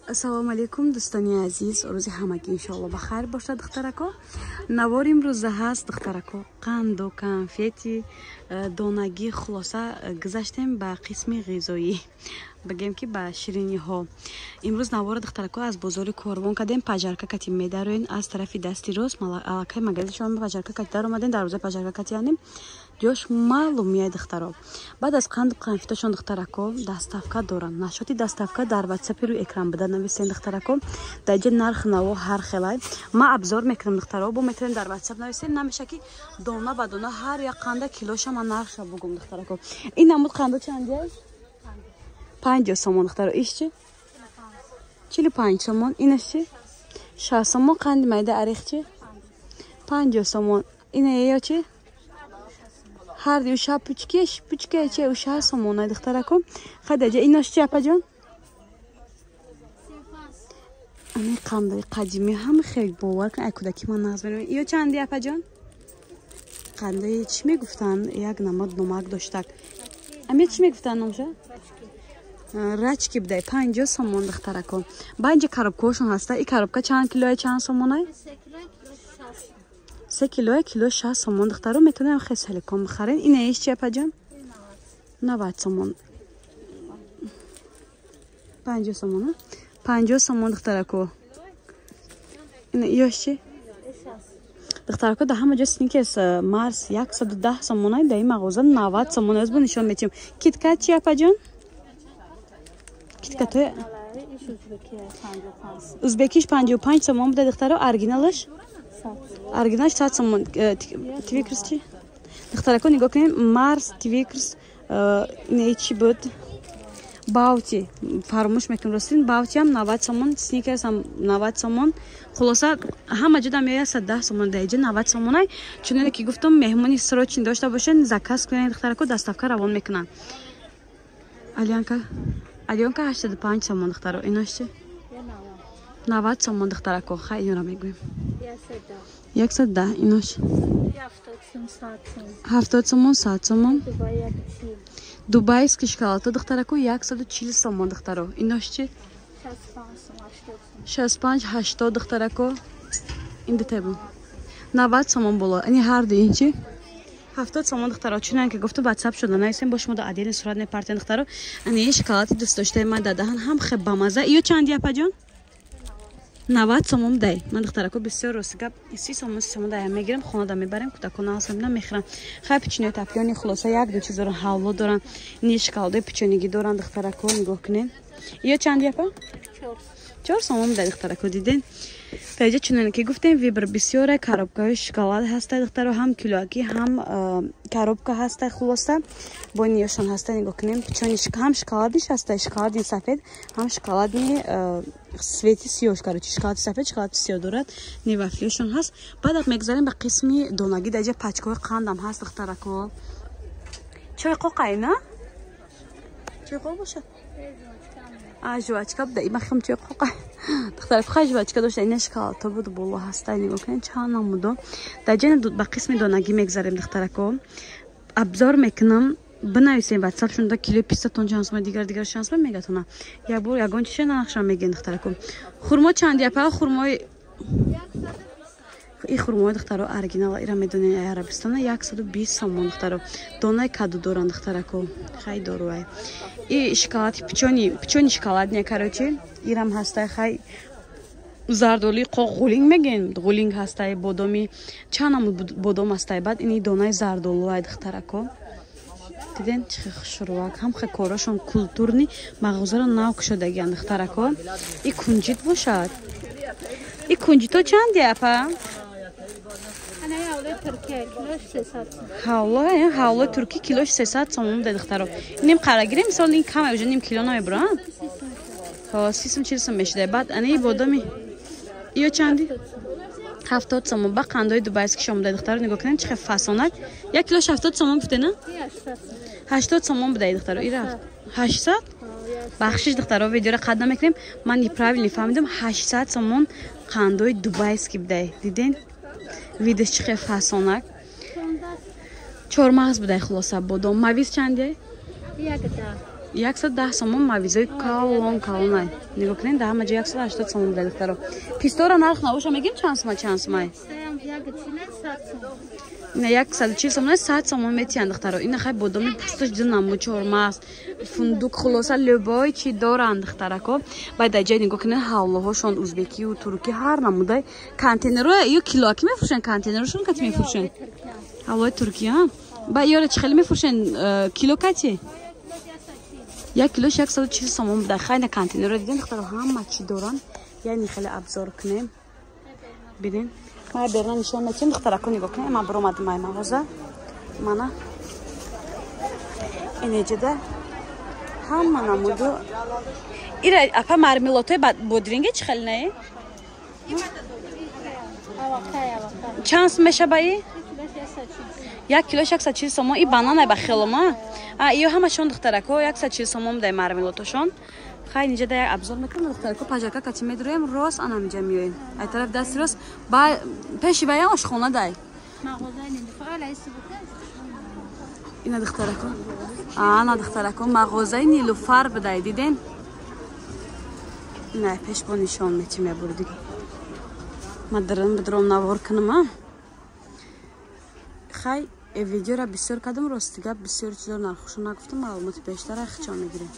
Ассалому алайкум, дӯстони азиз. Рӯзи ҳамагӣ иншоалло ба хайр бошад, духтарако. Навор имрӯза ҳаст, духтарако, қанду конфети донагӣ. Хулоса, гузаштем ба қисми ғизоӣ, бигем ки ба шириниҳо. Имрӯз навора, духтарако, аз бозори Корвон кардем. Пажарка кати медароен аз тарафи дасти рост, аллакай магазин шумо пажарка кати даромадем, дарвозаи пажарка кати янем, ҷош маълум меяй, духтаро. Баъд аз қанду конфетошон, духтарако, доставка доранд. Нашоти доставка дар ватсапи рӯи экран буда нависен, духтарако. Дар ҷа нарх наво ҳар хелай. Ма обзор мекунам, духтаро, бо метавонем дар ватсап нависем. Намеша ки дона ба дона ҳар як қанда килоша ма нархша бугум, духтарако. Ин намуд қандо чандия? 50 сомон, духтаро. Иш чи? 45 сомон. Инаш чи? 60 сомон. Қанди майда арех чи? 50 сомон. Ина ё чи? Ҳар уша пучке пучке чи уша сомон, духтарако. Хадаҷа, инош чи, апаҷон? Ами қандаи қадимӣ ҳам хеле, бовар кун, ай кӯдаки ман нағз меравем. Ё чанди, апаҷон? Қандаи чӣ мегуфтанд, як намад номак доштак. Ами чӣ мегуфтанд номша? Рачки будай, 50 сомон, духтарако. Баъд инҷа коробкаҳошон ҳаста. И коробка чанд килоя, чанд сомонай? 3 килоя, кило 60 сомон, духтаро. Метавонем хел селикон бихарен. Ина иш чи, апаҷон? 90 сомон. 50 сомон, 50 сомон, духтарако. Ина ёш чи, духтарако? Дар ҳама ҷо Сникерс, Марс 110 сомонай, дар ин мағоза 90 сомон. Оз бо нишон метиҳем. Киткат чи, апаҷон? Киткатои узбекиш 55 сомон буда, духтаро. Оригиналаш 100 сомон. Твикерс чи, духтарако? Нигоҳ кунем, Марс, Твикерс, не, чи буд, Баути, фаромӯш мекунем, ростин. Баутиам 90 сомон, Сникерс ам 90 сомон. Хулоса, ҳама ҷо дам 110 сомон, дар иҷа 90 сомонай. Чуноне ки гуфтам, меҳмони срочный дошта бошен, заказ кунед, духтарако, доставка равон мекунанд. Алянка, Алёнка 85 сомон, духтаро. Инош чи? 90 сомон, духтарако. Хай, инора мегӯем 110. Инош 70 сомон, 100 сомон. Дубайский шоколадо, духтарако, 140 сомон, духтаро. Инош чи? 65, 80, духтарако. Ин дутайбу 90 сомон боло. Ини ҳарду ин чи? 70 сомон, духтаро. Чунон ки гуфтам, ватсап шуда нависем, бо шумо да отдельный сурат мепартем, духтаро. Ани ин шоколади дӯстдоштаи ман, дар даҳан ҳам хел бамаза. Ё чанди, апаҷон? 90 сомон дай. Ман, духтарако, бисёр, рости гап, 30 сомон, 30 сомон дай мегирам, хонада мебарем, кӯдакона ҳаст, мебинам, мехӯрам. Хай, печенье тапиони, хулоса, як ду чиз доран, ҳавло доран, ни шоколадои печеньегӣ доран, духтарако, нигоҳ кунед. Ё чанди, апа? 4 сомон дай, духтарако, диден. Таҷа, чуноне ки гуфтем, выбор бисёре, коробкаҳои шоколад ҳаста, духтаро, ҳам килоакӣ, ҳам коробка ҳаста. Хулоса, бо ниёшон ҳаста, нигоҳ кунем. Печенье ҳам шоколадиш ҳаста, шоколади сафед, ҳам шоколади цвети сиёш, короче, шоколади сафед, шоколади сиёҳ дорад. Ни вафлиёшон ҳаст. Баъд мегузарем ба қисми донагӣ. Даҷа пачкаҳои қандам ҳаст, духтарако. Чой қоқай на, чой қоқ бошад, жвачка буда. Има хем чой қоқай, духтарако. Хай, жвачка дошта. Ина шоколадҳо буд, боло ҳаста, нигоҳ кунед, чанд намудо. Дар ҷана ба қисми донагӣ мегузарем, духтарако. Обзор мекунам, бинависем ватсап шунда, килои пистатон чанд сомон, дигар дигар чанд сомон мегатона. Як бор ягон чиша нархша мегӯен, духтарако. Хурмо чанди, апа? Хурмои и хурмои, духтаро, оригинал, ира медонед, Арабистона, 120 сомон, духтаро. Донаи каду доранд, духтарако. Хай, доруай. И шоколади печенье, печенье шоколадне, короче, ирам ҳастай. Хай, зардоли қоқ, ғулинг мегӯем, ғулинг ҳастай, бодоми, чанд намуд бодом ҳастай. Баъд ини донаи зардолуай, духтарако, диден, чӣ хел хушрӯак. Ҳам хел корошон культурный, мағозаро нав кушодагиан, духтарако. И кунҷит бошад. И кунҷито чанди, апа? Ҳавло, ҳавлои туркӣ килош 300 сомон буда, духтаро. Ним қара гирем, мисол, ин кама, уже ним кило намебура, 30 сум, 40 сум мешуда. Баъд ани бодоми ё чанди? 70 сомон. Ба қандои дубайский шомуда, духтаро, нигоҳ кунем, чӣ хел фасонак. Як килош 70 сомон гуфте на? 80 сомон буда, духтаро. Ира 800. Бахшиш, духтаро, видеоро қад намекунем, ман неправильно фаҳмидам. 800 сомон қандои дубайский будай, диден, видиш, чӣ хел фасонак. Чормағз будай, хулоса, бодом, мавиз чанде? 110 сомон мавизои калон калонай. Нигоҳ кунед, дар ҳама ҷо 180 сомон буда, духтаро. Пистора нарх набоша, мегим чанд сума, чанд сумай? Ина 140 сомон, 100 сомон метиҳанд, духтаро. Ина хай бодоми пӯсташ ду наму чормағз, фундук, хулоса любой чи доранд, духтарако. Баъд дар ҷай нигоҳ кунед, ҳавлоҳошон узбекию туркӣ, ҳар намудай контейнеро ё килоаки мефурӯшанд, контейнерошон кати мефурӯшанд. Ҳавлои туркия. Ба ёра чӣ хеле мефурӯшанд, кило кати? Як килош 140 сомон буда. Хайна контейнеро дидем, духтаро, ҳама чӣ доранд. Яъне хеле обзор кунем. Бинем. Ма берна нишон метиҳем, духтарако, нигоҳ кунем. Ман биромадам ай мағоза. Мана инеҷада ҳама намуду. Ира апа, мармелодҳои бодринге чӣ хеле не? Чанд сум мешава и? Як килош 140 сомон. И бананай ба хелома. А иё ҳамашон, духтарако, 140 сомон будай мармелодҳошон. Хай, инҷа да як обзор мекунам, духтарако, пажака кати медроем, рост ана инҷа миёем. Ай тараф дасти рост ба пеши вая ошхона дай. Ина, духтарако. Ана, духтарако, мағозаи Нилуфар будай, диден? Ина пеш бо нишон метим мебурди. Ма дарам бидром навор кунам, а? Хай, видеора бисёр кардам, рости гап, бисёр чизо нархошо нагуфтам, маълумоти бештар ахчо мегирем.